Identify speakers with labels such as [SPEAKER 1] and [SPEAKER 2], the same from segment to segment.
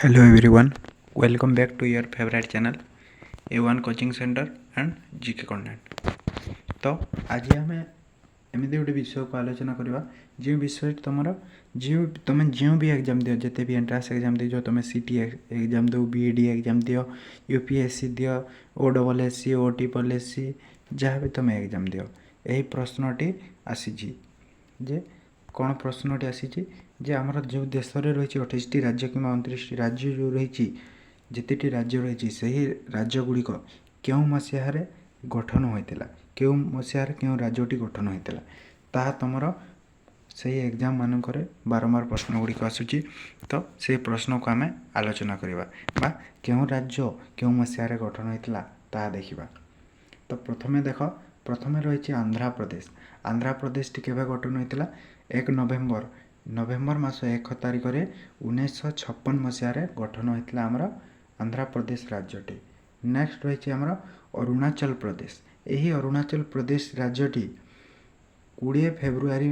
[SPEAKER 1] Hello everyone, welcome back to your favorite channel, A1 Coaching Center and GK Content. ତ ଆଜି ଆମେ ଏମିତି ଗୋଟେ ବିଷୟକୁ ଆଲୋଚନା କରିବା, ଯେଉଁ ବିଷୟରେ ତୁମର ଯେଉଁ ତୁମେ ଯେଉଁ ବି ଏକ୍ଜାମ୍ ଦିଅ, ଯେତେ ବି ଏଣ୍ଟ୍ରାନ୍ସ ଏକ୍ଜାମ୍ ଦେଇଛ, ତୁମେ ସିଟି ଏକ୍ଜାମ୍ ଦେଉ, ବିଇଡ଼ି ଏକ୍ଜାମ୍ ଦିଅ, ୟୁପିଏସସି ଦିଅ, ଓ ଡବଲ୍ ଏସ୍ ସି, ଓ ଟ୍ରିପଲ୍ ଏସ୍ ସି, ଯାହା ବି ତୁମେ ଏକ୍ଜାମ୍ ଦିଅ, ଏହି ପ୍ରଶ୍ନଟି ଆସିଛି ଯେ, କ'ଣ ପ୍ରଶ୍ନଟି ଆସିଛି ଯେ ଆମର ଯେଉଁ ଦେଶରେ ରହିଛି 28ଟି ରାଜ୍ୟ କିମ୍ବା 29ଟି ରାଜ୍ୟ ଯେଉଁ ରହିଛି, ଯେତେଟି ରାଜ୍ୟ ରହିଛି, ସେହି ରାଜ୍ୟ ଗୁଡ଼ିକ କେଉଁ ମସିହାରେ ଗଠନ ହୋଇଥିଲା, କେଉଁ ମସିହାରେ କେଉଁ ରାଜ୍ୟଟି ଗଠନ ହୋଇଥିଲା, ତାହା ତୁମର ସେହି ଏକ୍ଜାମ୍ ମାନଙ୍କରେ ବାରମ୍ବାର ପ୍ରଶ୍ନ ଗୁଡ଼ିକ ଆସୁଛି। ତ ସେହି ପ୍ରଶ୍ନକୁ ଆମେ ଆଲୋଚନା କରିବା ବା କେଉଁ ରାଜ୍ୟ କେଉଁ ମସିହାରେ ଗଠନ ହୋଇଥିଲା, ତାହା ଦେଖିବା। ତ ପ୍ରଥମେ ଦେଖ, ପ୍ରଥମେ ରହିଛି ଆନ୍ଧ୍ରପ୍ରଦେଶ। ଆନ୍ଧ୍ରପ୍ରଦେଶଟି କେବେ ଗଠନ ହୋଇଥିଲା? 1 ନଭେମ୍ବର, ନଭେମ୍ବର ମାସ 1 ତାରିଖରେ 1956 ମସିହାରେ ଗଠନ ହୋଇଥିଲା ଆମର ଆନ୍ଧ୍ରପ୍ରଦେଶ ରାଜ୍ୟଟି। ନେକ୍ସଟ ରହିଛି ଆମର ଅରୁଣାଚଳ ପ୍ରଦେଶ। ଏହି ଅରୁଣାଚଳ ପ୍ରଦେଶ ରାଜ୍ୟଟି 20 ଫେବୃଆରୀ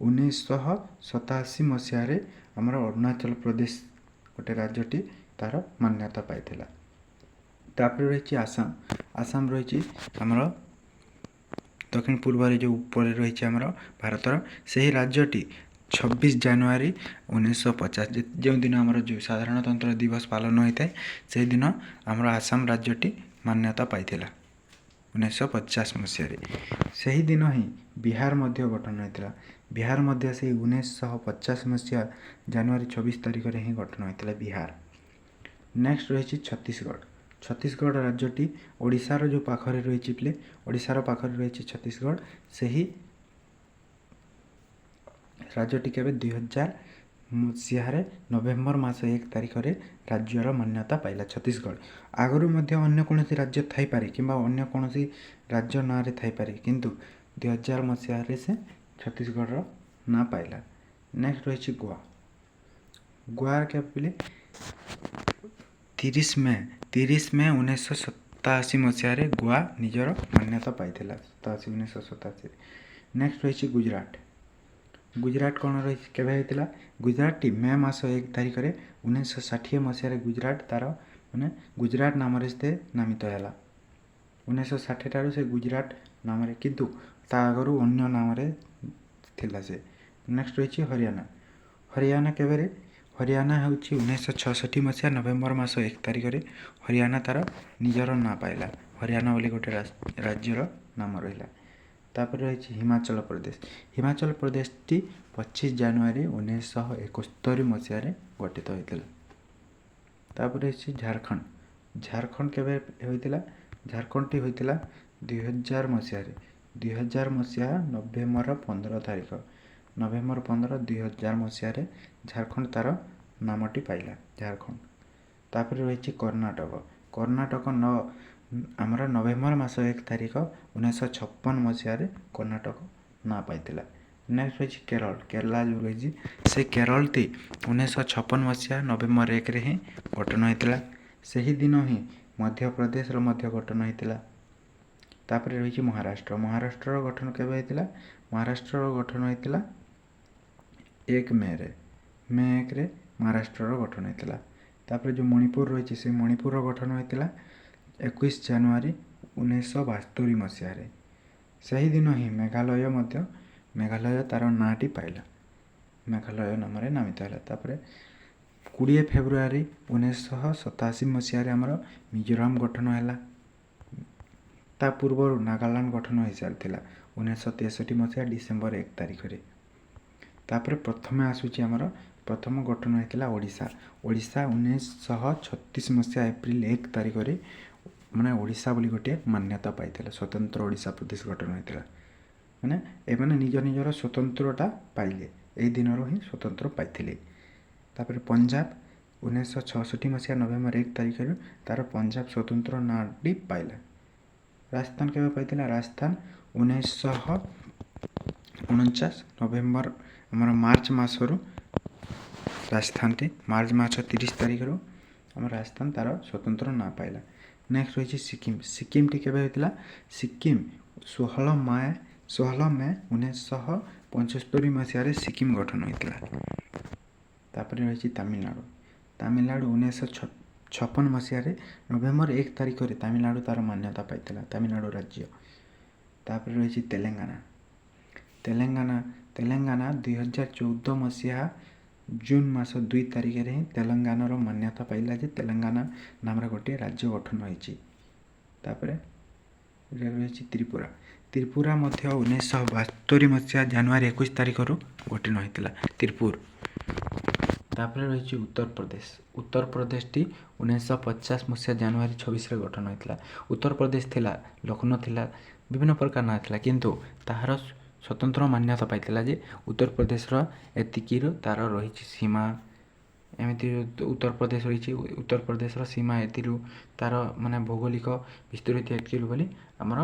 [SPEAKER 1] 1987 ମସିହାରେ ଆମର ଅରୁଣାଚଳ ପ୍ରଦେଶ ଗୋଟେ ରାଜ୍ୟଟି ତାର ମାନ୍ୟତା ପାଇଥିଲା। ତାପରେ ରହିଛି ଆସାମ। ଆସାମ ରହିଛି ଆମର ଦକ୍ଷିଣ ପୂର୍ବରେ ଯେଉଁ ଉପରେ ରହିଛି ଆମର ଭାରତର। ସେହି ରାଜ୍ୟଟି 26 ଜାନୁଆରୀ 1950, ଯେଉଁଦିନ ଆମର ଯେଉଁ ସାଧାରଣତନ୍ତ୍ର ଦିବସ ପାଳନ ହୋଇଥାଏ, ସେହିଦିନ ଆମର ଆସାମ ରାଜ୍ୟଟି ମାନ୍ୟତା ପାଇଥିଲା 1950 ମସିହାରେ। ସେହିଦିନ ହିଁ ବିହାର ମଧ୍ୟ ଗଠନ ହୋଇଥିଲା। ବିହାର ମଧ୍ୟ ସେଇ 1950 ମସିହା ଜାନୁଆରୀ 26 ତାରିଖରେ ହିଁ ଗଠନ ହୋଇଥିଲା ବିହାର। ନେକ୍ସଟ ରହିଛି ଛତିଶଗଡ଼। ଛତିଶଗଡ଼ ରାଜ୍ୟଟି ଓଡ଼ିଶାର ଯେଉଁ ପାଖରେ ରହିଛି ପିଲେ, ଓଡ଼ିଶାର ପାଖରେ ରହିଛି ଛତିଶଗଡ଼। ସେହି ରାଜ୍ୟଟି କେବେ? 2000 ମସିହାରେ ନଭେମ୍ବର ମାସ 1 ତାରିଖରେ ରାଜ୍ୟର ମାନ୍ୟତା ପାଇଲା ଛତିଶଗଡ଼। ଆଗରୁ ମଧ୍ୟ ଅନ୍ୟ କୌଣସି ରାଜ୍ୟ ଥାଇପାରେ କିମ୍ବା ଅନ୍ୟ କୌଣସି ରାଜ୍ୟ ନାଁରେ ଥାଇପାରେ, କିନ୍ତୁ 2000 ମସିହାରେ ସେ ଛତିଶଗଡ଼ର ନାଁ ପାଇଲା। ନେକ୍ସଟ ରହିଛି ଗୋଆ। ଗୋଆ କେବେ ପିଲେ? 30 ମେ, 30 ମେ 1987 ମସିହାରେ ଗୋଆ ନିଜର ମାନ୍ୟତା ପାଇଥିଲା, 87, 1987। ନେକ୍ସଟ ରହିଛି ଗୁଜୁରାଟ। ଗୁଜୁରାଟ କ'ଣ ରହିଛି, କେବେ ହେଇଥିଲା? ଗୁଜୁରାଟଟି ମେ ମାସ 1 ତାରିଖରେ 1960 ମସିହାରେ ଗୁଜୁରାଟ ତାର ମାନେ ଗୁଜୁରାଟ ନାମରେ ସେ ନାମିତ ହେଲା। 1960 ଠାରୁ ସେ ଗୁଜୁରାଟ ନାମରେ, କିନ୍ତୁ ତା ଆଗରୁ ଅନ୍ୟ ନାମରେ ଥିଲା ସେ। ନେକ୍ସଟ ରହିଛି ହରିୟାଣା। ହରିୟାଣା କେବେରେ? ହରିୟାଣା ହେଉଛି 1966 ମସିହା ନଭେମ୍ବର ମାସ 1 ତାରିଖରେ ହରିୟାଣା ତାର ନିଜର ନାଁ ପାଇଲା। ହରିୟାଣା ବୋଲି ଗୋଟେ ରାଜ୍ୟର ନାମ ରହିଲା। ତାପରେ ରହିଛି ହିମାଚଳ ପ୍ରଦେଶ। ହିମାଚଳ ପ୍ରଦେଶଟି 25 ଜାନୁଆରୀ 1971 ମସିହାରେ ଗଠିତ ହୋଇଥିଲା। ତାପରେ ରହିଛି ଝାଡ଼ଖଣ୍ଡ। ଝାଡ଼ଖଣ୍ଡ କେବେ ହୋଇଥିଲା? ଝାଡ଼ଖଣ୍ଡଟି ହୋଇଥିଲା 2000 ମସିହାରେ। 2000 ମସିହା ନଭେମ୍ବର 15 ତାରିଖ, ନଭେମ୍ବର 15, 2000 ମସିହାରେ ଝାଡ଼ଖଣ୍ଡ ତାର ନାମଟି ପାଇଲା ଝାଡ଼ଖଣ୍ଡ। ତାପରେ ରହିଛି କର୍ଣ୍ଣାଟକ। କର୍ଣ୍ଣାଟକ ଆମର ନଭେମ୍ବର ମାସ 1 ତାରିଖ 1956 ମସିହାରେ କର୍ଣ୍ଣାଟକ ନାଁ ପାଇଥିଲା। ନେକ୍ସଟ ରହିଛି କେରଳ। କେରଲା ଯେଉଁ ରହିଛି, ସେ କେରଳଟି 1956 ମସିହା ନଭେମ୍ବର 1ରେ ହିଁ ଗଠନ ହୋଇଥିଲା। ସେହିଦିନ ହିଁ ମଧ୍ୟପ୍ରଦେଶର ମଧ୍ୟ ଗଠନ ହୋଇଥିଲା। ତାପରେ ରହିଛି ମହାରାଷ୍ଟ୍ର। ମହାରାଷ୍ଟ୍ରର ଗଠନ କେବେ ହୋଇଥିଲା? ମହାରାଷ୍ଟ୍ରର ଗଠନ ହୋଇଥିଲା 1 ମେରେ, ମେ 1ରେ ମହାରାଷ୍ଟ୍ରର ଗଠନ ହୋଇଥିଲା। ତାପରେ ଯେଉଁ ମଣିପୁର ରହିଛି, ସେ ମଣିପୁରର ଗଠନ ହୋଇଥିଲା 21 ଜାନୁଆରୀ 1972 ମସିହାରେ। ସେହିଦିନ ହିଁ ମେଘାଳୟ ମଧ୍ୟ, ମେଘାଳୟ ତାର ନାଁଟି ପାଇଲା, ମେଘାଳୟ ନାମରେ ନାମିତ ହେଲା। ତାପରେ 20 ଫେବୃଆରୀ 1987 ମସିହାରେ ଆମର ମିଜୋରାମ ଗଠନ ହେଲା। ତା ପୂର୍ବରୁ ନାଗାଲାଣ୍ଡ ଗଠନ ହୋଇସାରିଥିଲା 1963 ମସିହା ଡିସେମ୍ବର 1 ତାରିଖରେ। ତାପରେ ପ୍ରଥମେ ଆସୁଛି ଆମର, ପ୍ରଥମ ଗଠନ ହୋଇଥିଲା ଓଡ଼ିଶା। ଓଡ଼ିଶା 1936 ମସିହା ଏପ୍ରିଲ 1 ତାରିଖରେ ମାନେ ଓଡ଼ିଶା ବୋଲି ଗୋଟିଏ ମାନ୍ୟତା ପାଇଥିଲା। ସ୍ୱତନ୍ତ୍ର ଓଡ଼ିଶା ପ୍ରଦେଶ ଗଠନ ହୋଇଥିଲା। ମାନେ ଏମାନେ ନିଜ ନିଜର ସ୍ୱତନ୍ତ୍ରଟା ପାଇଲେ, ଏଇ ଦିନରୁ ହିଁ ସ୍ୱତନ୍ତ୍ର ପାଇଥିଲେ। ତାପରେ ପଞ୍ଜାବ 1966 ମସିହା ନଭେମ୍ବର 1 ତାରିଖରୁ ତାର ପଞ୍ଜାବ ସ୍ୱତନ୍ତ୍ର ନାଁଟି ପାଇଲା। ରାଜସ୍ଥାନ କେବେ ପାଇଥିଲା? ରାଜସ୍ଥାନ 1949 ନଭେମ୍ବର, ଆମର ମାର୍ଚ୍ଚ ମାସରୁ ରାଜସ୍ଥାନଟି, ମାର୍ଚ୍ଚ ମାସ 30 ତାରିଖରୁ ଆମର ରାଜସ୍ଥାନ ତାର ସ୍ୱତନ୍ତ୍ର ନାଁ ପାଇଲା। ନେକ୍ସଟ ରହିଛି ସିକିମ୍। ସିକିମ୍ଟି କେବେ ହୋଇଥିଲା? ସିକିମ୍ 16 ମେ, 16 ମେ 1975 ମସିହାରେ ସିକିମ୍ ଗଠନ ହୋଇଥିଲା। ତାପରେ ରହିଛି ତାମିଲନାଡ଼ୁ। ତାମିଲନାଡ଼ୁ 1956 ମସିହାରେ ନଭେମ୍ବର 1 ତାରିଖରେ ତାମିଲନାଡ଼ୁ ତା'ର ମାନ୍ୟତା ପାଇଥିଲା, ତାମିଲନାଡ଼ୁ ରାଜ୍ୟ। ତାପରେ ରହିଛି ତେଲେଙ୍ଗାନା। ତେଲେଙ୍ଗାନା, ତେଲେଙ୍ଗାନା 2014 ମସିହା ଜୁନ୍ ମାସ 2 ତାରିଖରେ ହିଁ ତେଲେଙ୍ଗାନାର ମାନ୍ୟତା ପାଇଲା ଯେ ତେଲେଙ୍ଗାନା ନାମରେ ଗୋଟିଏ ରାଜ୍ୟ ଗଠନ ହୋଇଛି। ତାପରେ ରହିଛି ତ୍ରିପୁରା। ତ୍ରିପୁରା ମଧ୍ୟ 1972 ମସିହା ଜାନୁଆରୀ 21 ତାରିଖରୁ ଗଠନ ହୋଇଥିଲା ତ୍ରିପୁର। ତାପରେ ରହିଛି ଉତ୍ତରପ୍ରଦେଶ। ଉତ୍ତରପ୍ରଦେଶଟି 1950 ମସିହା ଜାନୁଆରୀ 26ରେ ଗଠନ ହୋଇଥିଲା। ଉତ୍ତରପ୍ରଦେଶ ଥିଲା, ଲକ୍ଷ୍ନୌ ଥିଲା, ବିଭିନ୍ନ ପ୍ରକାର ନାଁ ଥିଲା, କିନ୍ତୁ ତାହାର ସ୍ୱତନ୍ତ୍ର ମାନ୍ୟତା ପାଇଥିଲା ଯେ ଉତ୍ତରପ୍ରଦେଶର ଏତିକିର ତା'ର ରହିଛି ସୀମା। ଏମିତି ଉତ୍ତରପ୍ରଦେଶ ରହିଛି, ଉତ୍ତରପ୍ରଦେଶର ସୀମା ଏଥିରୁ ତା'ର ମାନେ ଭୌଗୋଳିକ ବିସ୍ତୃତି ଏତିକିରୁ ବୋଲି ଆମର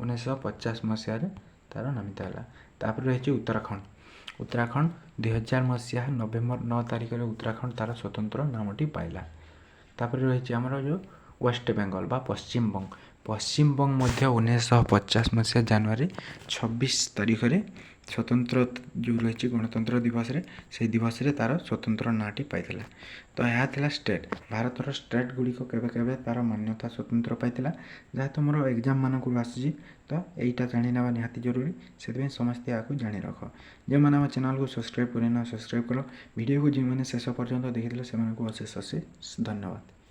[SPEAKER 1] 1950 ମସିହାରେ ତା'ର ନାମିତ ହେଲା। ତାପରେ ରହିଛି ଉତ୍ତରାଖଣ୍ଡ। ଉତ୍ତରାଖଣ୍ଡ 2000 ମସିହା ନଭେମ୍ବର 9 ତାରିଖରେ ଉତ୍ତରାଖଣ୍ଡ ତା'ର ସ୍ୱତନ୍ତ୍ର ନାମଟି ପାଇଲା। ତାପରେ ରହିଛି ଆମର ଯେଉଁ ୱେଷ୍ଟବେଙ୍ଗଲ ବା ପଶ୍ଚିମବଙ୍ଗ। ପଶ୍ଚିମବଙ୍ଗ ମଧ୍ୟ 1950 ମସିହା ଜାନୁଆରୀ 26 ତାରିଖରେ ସ୍ୱତନ୍ତ୍ର ଯେଉଁ ରହିଛି ଗଣତନ୍ତ୍ର ଦିବସରେ, ସେଇ ଦିବସରେ ତା'ର ସ୍ୱତନ୍ତ୍ର ନାଁଟି ପାଇଥିଲା। ତ ଏହା ଥିଲା ଷ୍ଟେଟ୍, ଭାରତର ଷ୍ଟେଟ୍ ଗୁଡ଼ିକ କେବେ କେବେ ତା'ର ମାନ୍ୟତା ସ୍ୱତନ୍ତ୍ର ପାଇଥିଲା, ଯାହା ତୁମର ଏକ୍ଜାମ୍ ମାନଙ୍କରୁ ଆସୁଛି। ତ ଏଇଟା ଜାଣିନେବା ନିହାତି ଜରୁରୀ, ସେଥିପାଇଁ ସମସ୍ତେ ଏହାକୁ ଜାଣି ରଖ। ଯେଉଁମାନେ ଆମ ଚ୍ୟାନେଲକୁ ସବସ୍କ୍ରାଇବ୍ କରିନ, ସବସ୍କ୍ରାଇବ୍ କର। ଭିଡ଼ିଓକୁ ଯେଉଁମାନେ ଶେଷ ପର୍ଯ୍ୟନ୍ତ ଦେଖିଥିଲେ, ସେମାନଙ୍କୁ ଅଶେଷ ଅଶେଷ ଧନ୍ୟବାଦ।